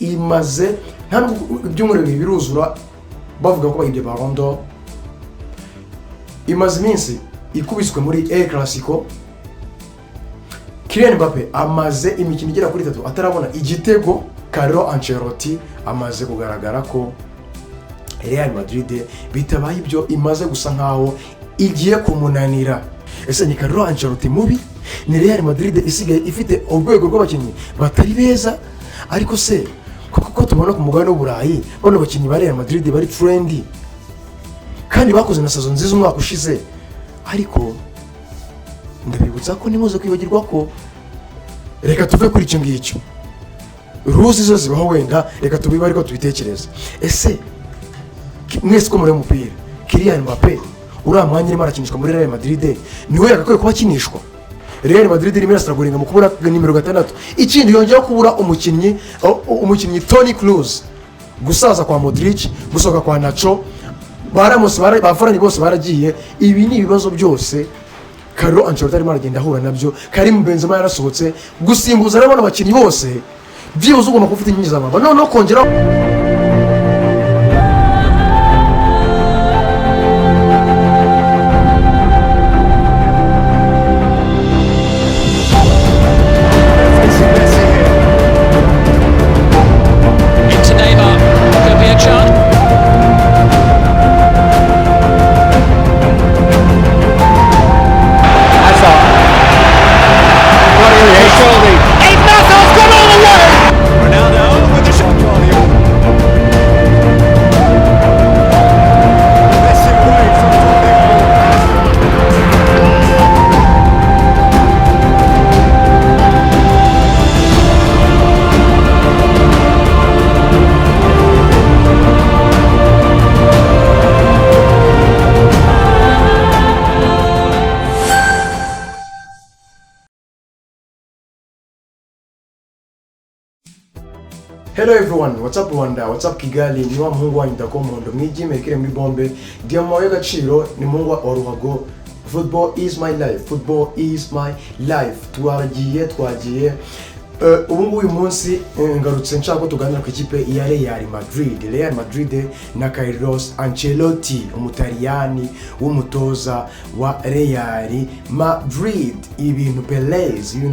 Imaze nta nubwo ibyumweru 2 biruzura bavuga ko bayibye Ballon d'Or. Imaze iminsi ikubiswe muri El Clasico. Kylian Mbappe amaze imikino igera kuri itatu atarabona igitego. Carlo Ancelotti amaze kugaragara ko Real Madrid bitabaye ibyo imaze gusa nkaho igiye kumunanira. Ese ni Carlo Ancelotti mubi? Ni Real Madrid isigaye ifite urwego rw'abakinnyi batari beza? Ariko se koko ko tubona ku mugabane w'Uburayi bano bakinnyi ba Real Madrid bari trendy kandi bakoze na saison nziza umwaka ushize? Ariko ndabibutsa ko nimuze kwibagirwa ko, reka tuve kuri icyo ngicyo, ruzi zo zibaho wenda, reka tubibe ariko tubitekereze. Ese mwese ko muri umupira, Kylian Mbappe uriya mwanya urimo arakinishwa muri Real Madrid niwe yagakwiye kuba akinishwa? Real Madrid irimo irastrugglinga mu kubura nimero 6. Ikindi yongeraho kubura umukinnyi Toni Kroos, gusaza kwa Modric, gusohoka kwa Nacho, ba Ramos, ba Varane bose baragiye. Ibi ni ibibazo byose Carlo Ancelotti arimo aragenda ahura nabyo. Karim Benzema yarasohotse, gusimbuza rero bano bakinnyi bose byibuze ugomba kuba ufite inkingi za mwamba, noneho kongeraho Facing Messi here. Into Neymar. Could be a chance. Hazard. Surely. Eden Hazard's gone all the way! Ronaldo with the shot. Messi away from Guardiola. Hello everyone, what's up Rwanda, what's up Kigali? Ni wa muhungu wanyu Dakomondo mwigime kire muri bombe. Diyama y'agaciro ni muhungu wa Ruhago. Football is my life, football is my life. Twaragiye twagiye. Ubu ngubu uyu munsi ngarutse nshaka ko tuganira ku ikipe ya Real Madrid. Real Madrid na Carlos Ancelotti, Umutaliyani w'umutoza wa Real Madrid. Ibintu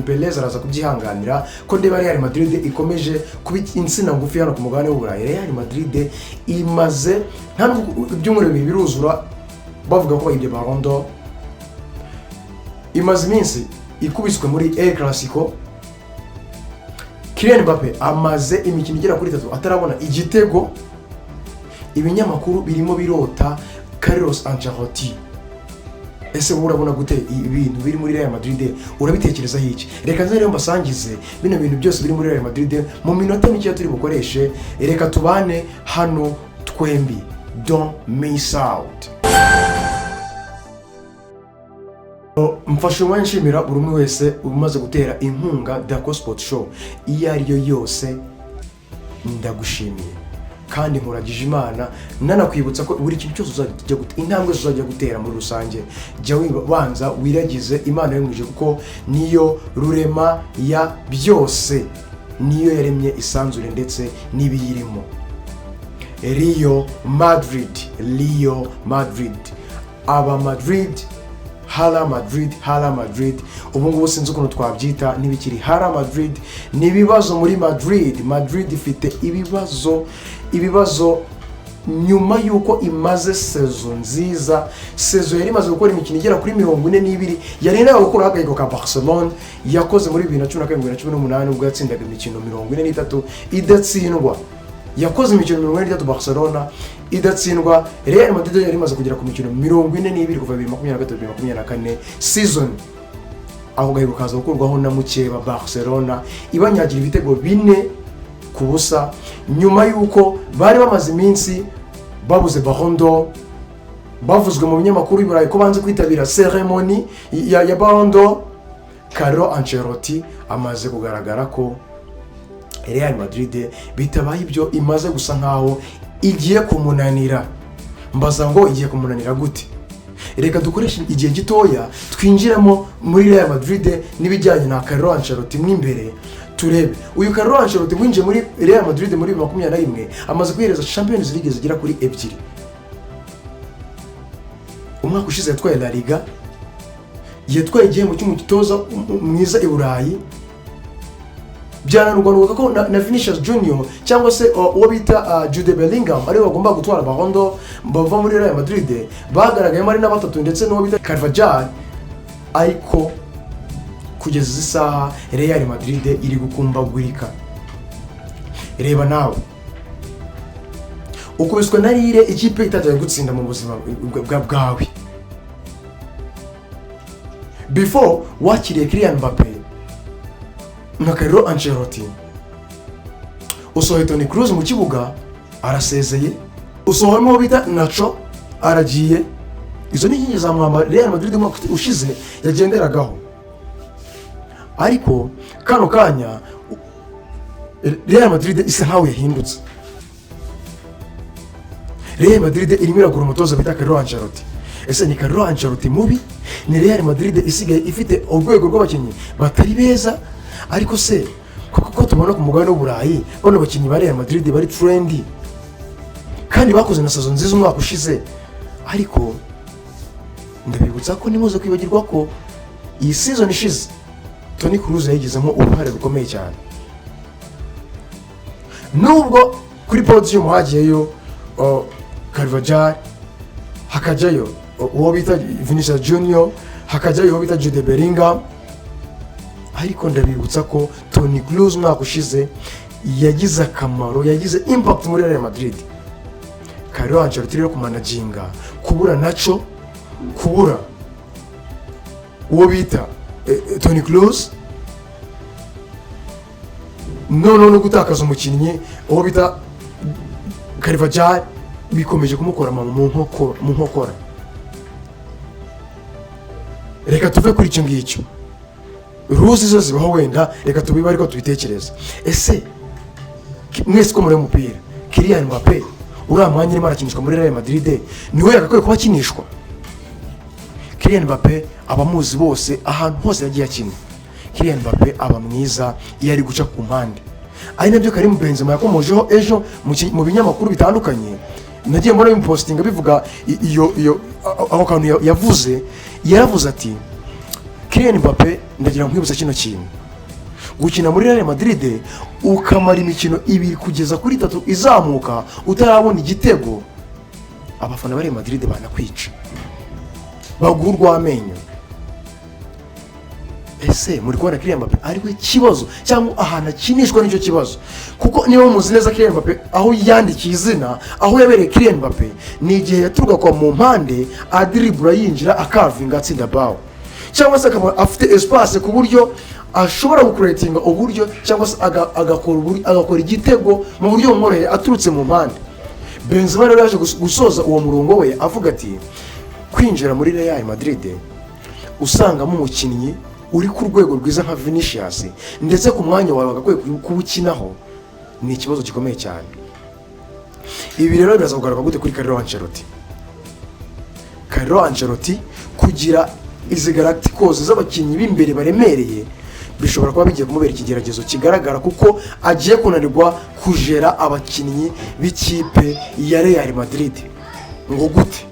Perez araza kubyihanganira ko ndeba Real Madrid ikomeje kuba insina ngufi hano ku mugabane w'Uburayi. Real Madrid imaze nta nubwo ibyumweru 2 biruzura bavuga ko bayibye Ballon d'Or. Imaze iminsi ikubiswe muri El Clasico. Kylian Mbappe amaze imikino igera kuri itatu atarabona igitego. Ibinyamakuru birimo birota Carlos Ancelotti. Ese wowe urabona gute ibintu biri muri Real Madrid? Urabitekerezaho iki? Reka nze rero mbasangize bino bintu byose biri muri Real Madrid mu minota mikeya turi bukoreshe. Reka tubane hano twembi, don't miss out. Mfashe umwanya nshimira buri umwe wese umaze gutera inkunga Dako Sport Show iyo ari yo yose. Ndagushimiye kandi nkuragije Imana, nanakwibutsa ko buri kintu cyose uzajya intambwe zose uzajya gutera muri rusange, jya wibanza wiragize Imana yo mu ijuru, kuko niyo rurema ya byose, niyo yaremye isanzure ndetse n'ibiyirimo. Rio Madrid, Rio Madrid, aba Madrid, Hala Madrid, Hala Madrid. Ubu ngubu sinzi ukuntu twabyita, ntibikiri Hala Madrid, ni ibibazo muri Madrid. Madrid ifite ibibazo, ibibazo nyuma y'uko imaze saison nziza, saison yari imaze gukora imikino igera kuri 42, yari nawe gukuraho agahigo ka Barcelone yakoze muri 2017, 2018, ubwo yatsindaga imikino 43 idatsindwa. Yakoze imikino 43 Barcelona idatsindwa. Real Madrid yari imaze kugera ku mikino 42 kuva 2023, 2024 season. Ako gahigo kaza gukurwaho na mukeba Barcelona ibanyagira ibitego 4-0, nyuma y'uko bari bamaze iminsi babuze Ballon d'Or, bavuzwe mu binyamakuru i Burayi ko banze kwitabira ceremony ya Ballon d'Or. Carlo Ancelotti amaze kugaragara ko Real Madrid bitabaye ibyo imaze gusa nkaho igiye kumunanira. Mbaza ngo igiye kumunanira gute? Reka dukoreshe igihe gitoya twinjiramo muri Real Madrid n'ibijyanye na Carlo Ancelotti mo imbere. Turebe uyu Carlo Ancelotti winjiye muri Real Madrid muri 2021, amaze kwihereza Champions League zigera kuri ebyiri. Umwaka ushize yatwaye La Liga, yatwaye igihembo cy'umutoza mwiza i Burayi. Byanarwanuka ko na Vinicius Junior cyangwa se uwo bita Jude Bellingham ariwe bagomba gutwara Ballon d'Or bava muri Real Madrid, bagaragayemo ari na batatu, ndetse n'uwo bita Carvajal. Ariko kugeza izi saha Real Madrid iri gukumbagurika. Reba nawe, ukubiswe na Lille, ikipe itajya gutsinda mu buzima bwawe. Before wakiriye Kylian Mbappe nka Carlo Ancelotti, usohoye Toni Kroos mu kibuga, arasezeye, usohoyemo uwo bita Nacho, aragiye. Izo ni inkingi za mwamba Real Madrid umwaka ushize yagenderagaho. Ariko kano kanya Real Madrid isa nkaho yahindutse. Real Madrid irimo iragura umutoza bita Carlo Ancelotti. Ese ni Carlo Ancelotti mubi? Ni Real Madrid isigaye ifite urwego rw'abakinnyi batari beza? Ariko se kuko ko tubona ku mugabane w'Uburayi bano bakinnyi ba Real Madrid bari trendy kandi bakoze na saison nziza umwaka ushize? Ariko ndabibutsa ko nimuze kwibagirwa ko iyi season ishize Toni Kroos yayigizemo uruhare rukomeye cyane, nubwo kuri podium hagiyeyo Carvajal, hakajyayo uwo bita Vinicius Junior, hakajyayo uwo bita Jude Bellingham. Ariko ndabibutsa ko Toni Kroos umwaka ushize yagize akamaro, yagize impact muri Real Madrid. Carlo Ancelotti rero kumanaginga kubura Nacho, kubura uwo bita Toni Kroos, noneho no gutakaza umukinnyi uwo bita Carvajal, bikomeje kumukora mu nkokora. Reka tuve kuri icyo ngicyo, ruzi zo zibaho wenda, reka tubibe ariko tubitekereza. Ese mwese ko muri umupira, Kylian Mbappe uriya mwanya urimo arakinishwa muri Real Madrid niwe yagakwiye kuba akinishwa? Kylian Mbappe, abamuzi bose, ahantu hose yagiye akina, Kylian Mbappe aba mwiza iyo ari guca ku mpande, ari nabyo Karim Benzema yakomojeho ejo mu binyamakuru bitandukanye. Nagiye mbona bimupositinga bivuga iyo ako kantu yavuze. Yaravuze ati: "Kylian Mbappe, ndagira ngo nkwibutse kino kintu: gukina muri Real Madrid ukamara imikino ibiri kugeza kuri itatu izamuka utarabona igitego, abafana ba Real Madrid banakwica, baguha urw'amenyo." Ese muri kubona Kylian Mbappe ariwe kibazo, cyangwa ahantu akinishwa nicyo kibazo? Kuko niba muzi neza Kylian Mbappe, aho yandikiye izina, aho yabereye Kylian Mbappe, ni igihe yaturuka kwa mu mpande, adiribura, yinjira, akavinga, atsinda bawo, cyangwa se akaba afite espace ku buryo ashobora gukuretinga uburyo, cyangwa se agakora igitego mu buryo bumworoheye aturutse mu mpande. Benzema rero yaje gusoza uwo murongo we avuga ati: "Kwinjira muri Real Madrid usangamo umukinnyi uri ku rwego rwiza nka Vinicius, ndetse ku mwanya wawe wagakwiye kuwukinaho, ni ikibazo gikomeye cyane." Ibi rero biraza kugaruka gute kuri Carlo Ancelotti? Carlo Ancelotti kugira izi Galacticos z'abakinnyi b'imbere baremereye bishobora kuba bigiye kumubera ikigeragezo kigaragara, kuko agiye kunanirwa kujera abakinnyi b'ikipe ya Real Madrid. Ngo gute?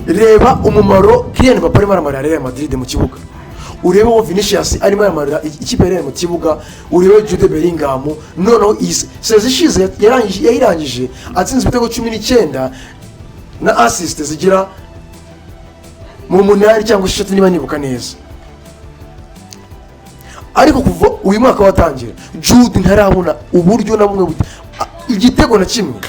Reba umumaro Kylian Mbappe arimo aramarira Real Madrid mu kibuga, urebe uwo Vinicius arimo aramarira ikipe ya Real mu kibuga, urebe Jude Bellingham. Noneho iyi saison ishize yayirangije atsinze ibitego 19 na assist zigera mu munani cyangwa eshatu niba nibuka neza. Ariko kuva uyu mwaka watangira, Jude ntarabona uburyo na bumwe igitego na kimwe.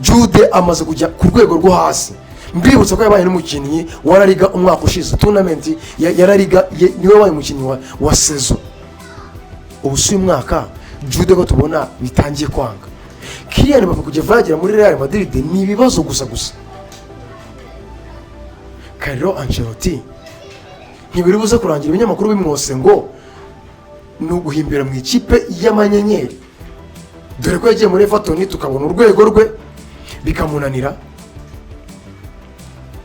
Jude amaze kujya ku rwego rwo hasi. Mbibutsa ko yabaye n'umukinnyi wa La Liga umwaka ushize, tournament ya La Liga, niwe wabaye umukinnyi wa saison. Ubu si uyu mwaka Jude ko tubona bitangiye kwanga? Kylian Mbappe kujya yagera muri Real Madrid ni ibibazo gusa gusa. Carlo Ancelotti ntibiri buze kurangira ibinyamakuru bimwose ngo ni uguhimbira mu ikipe y'amanyenyeri, dore ko yagiye muri Everton tukabona urwego rwe bikamunanira.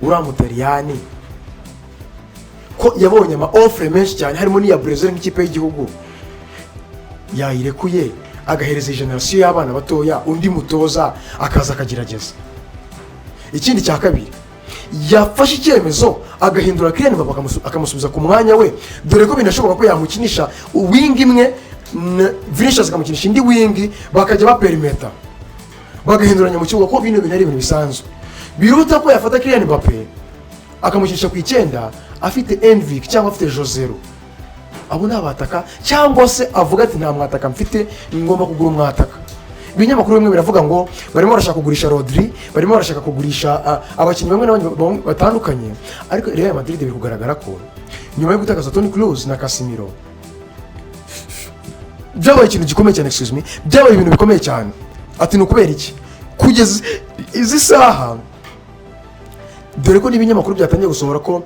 Uriya Mutaliyani Ko yabonye ama offre menshi cyane, harimo n'iya Brazil nk'ikipe y'igihugu, yayirekuye agahereza iyi génération y'abana batoya, undi mutoza akaza akagerageza. Ikindi cya kabiri, yafashe icyemezo agahindura Kylian Mbappe, akamusubiza ku mwanya we, dore ko binashoboka ko yamukinisha wing imwe Vinicius akamukinisha indi wing, bakajya baperimeta bagahinduranya mu kibuga, ko bino bintu ari ibintu bisanzwe, biruta ko yafata Kylian Mbappe akamukinisha ku 9 afite Endrick cyangwa afite Joselu. Abo ni abataka, cyangwa se avuga ati: "Nta mwataka mfite, ngomba kugura umwataka." Ibinyamakuru bimwe biravuga ngo barimo barashaka kugurisha Rodri, barimo barashaka kugurisha abakinnyi bamwe na bamwe batandukanye. Ariko Real Madrid biri kugaragara ko nyuma yo gutakaza Toni Kroos na Casemiro byabaye ikintu gikomeye cyane, excuse me, byabaye ibintu bikomeye cyane. Ati: "Ni ukubera iki kugeza izi saha?" Dore ko n'ibinyamakuru byatangiye gusohora ko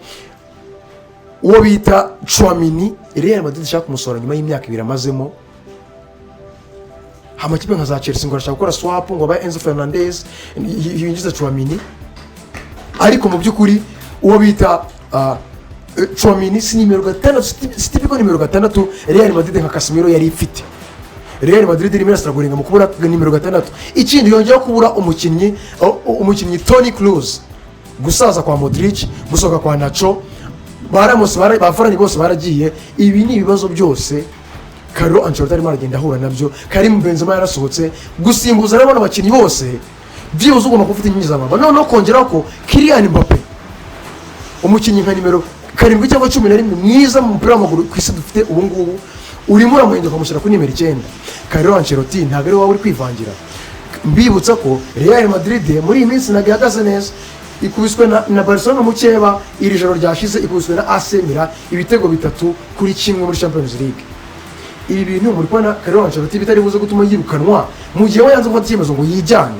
uwo bita Tchouameni, Real Madrid ishaka kumusohora nyuma y'imyaka 2 amazemo. Amakipe nka za Chelsea ngo arashaka gukora swap ngo abaye Enzo Fernandez, yinjiza Tchouameni. Ariko mu by'ukuri uwo bita Tchouameni si nimero 6, si typical nimero 6 Real Madrid nka Casemiro yari ifite. Real Madrid irimo irastrugglinga mu kubura nimero 6. Ikindi, yongeraho kubura umukinnyi Toni Kroos, gusaza kwa Modric, gusohoka kwa Nacho, ba Ramos, ba Varane bose baragiye. Ibi ni ibibazo byose Carlo Ancelotti arimo aragenda ahura nabyo. Karim Benzema yarasohotse. Gusimbuza rero bano bakinnyi bose, byibuze ugomba kuba ufite inkingi za mwamba. Noneho kongeraho ko Kylian Mbappe, umukinnyi nka nimero 7 cyangwa 11 mwiza mu mupira w'amaguru ku isi dufite ubu ngubu, urimo uramuhindura ukamushyira kuri nimero 9. Carlo Ancelotti ntabwo ari wowe uri kwivangira. Mbibutsa ko Real Madrid muri iyi minsi ntabwo ihagaze neza. Ikubiswe na Barcelona mukeba iri joro ryashize, ikubiswe na AC Milan ibitego 3-1 muri Champions League. Ibi bintu muri kubona Carlo Ancelotti bitari buze gutuma yirukanwa mu gihe we yanze gufata icyemezo ngo yijyane?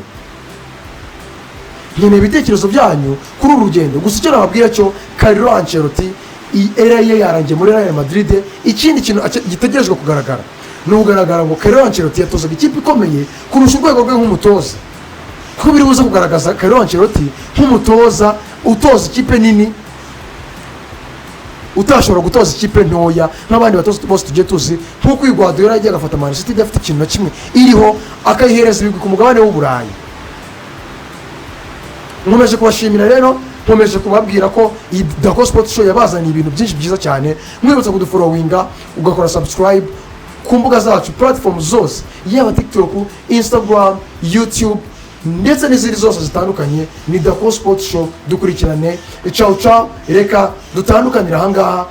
Nkeneye ibitekerezo byanyu kuri uru rugendo. Gusa icyo nababwira cyo, Carlo Ancelotti iyi era ye yarangiye muri Real Madrid. Ikindi kintu gitegerejwe kugaragara ni ukugaragara ngo Carlo Ancelotti yatozaga ikipe ikomeye kurusha urwego rwe nk'umutoza, kuko biri buze kugaragaza Carlo Ancelotti nk'umutoza utoza ikipe nini utashobora gutoza ikipe ntoya nk'abandi batoza bose tugiye tuzi, nk'uko uyu Guardiola yagiye agafata Man City idafite ikintu na kimwe iriho, akayihereza ibigwi ku mugabane w'Uburayi. Nkomeje kubashimira rero, nkomeje kubabwira ko iyi Dako Sport Show yabazaniye ibintu byinshi byiza cyane. Mwibutsa kudufollowinga, ugakora subscribe ku mbuga zacu, platform zose, yaba TikTok, Instagram, YouTube ndetse n'izindi zose zitandukanye, ni Dako Sport Show. Dukurikirane. Ciao ciao. Reka dutandukanire ahangaha,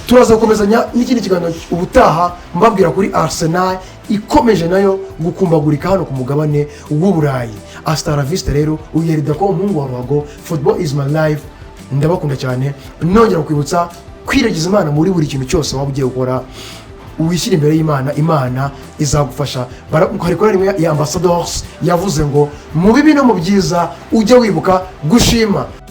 turaza gukomezanya n'ikindi kiganiro ubutaha, mbabwira kuri Arsenal ikomeje nayo gukumbagurika hano ku mugabane w'Uburayi. Hasta la vista rero. Uyu yari Dako, umuhungu wa ruhago. Football is my life. Ndabakunda cyane. Nongera kwibutsa kwiragiza Imana muri buri kintu cyose waba ugiye gukora. Wishyira imbere y'Imana, Imana izagufasha. Hari korali imwe ya Ambassadors yavuze ngo: "Mu bibi no mu byiza ujye wibuka gushima."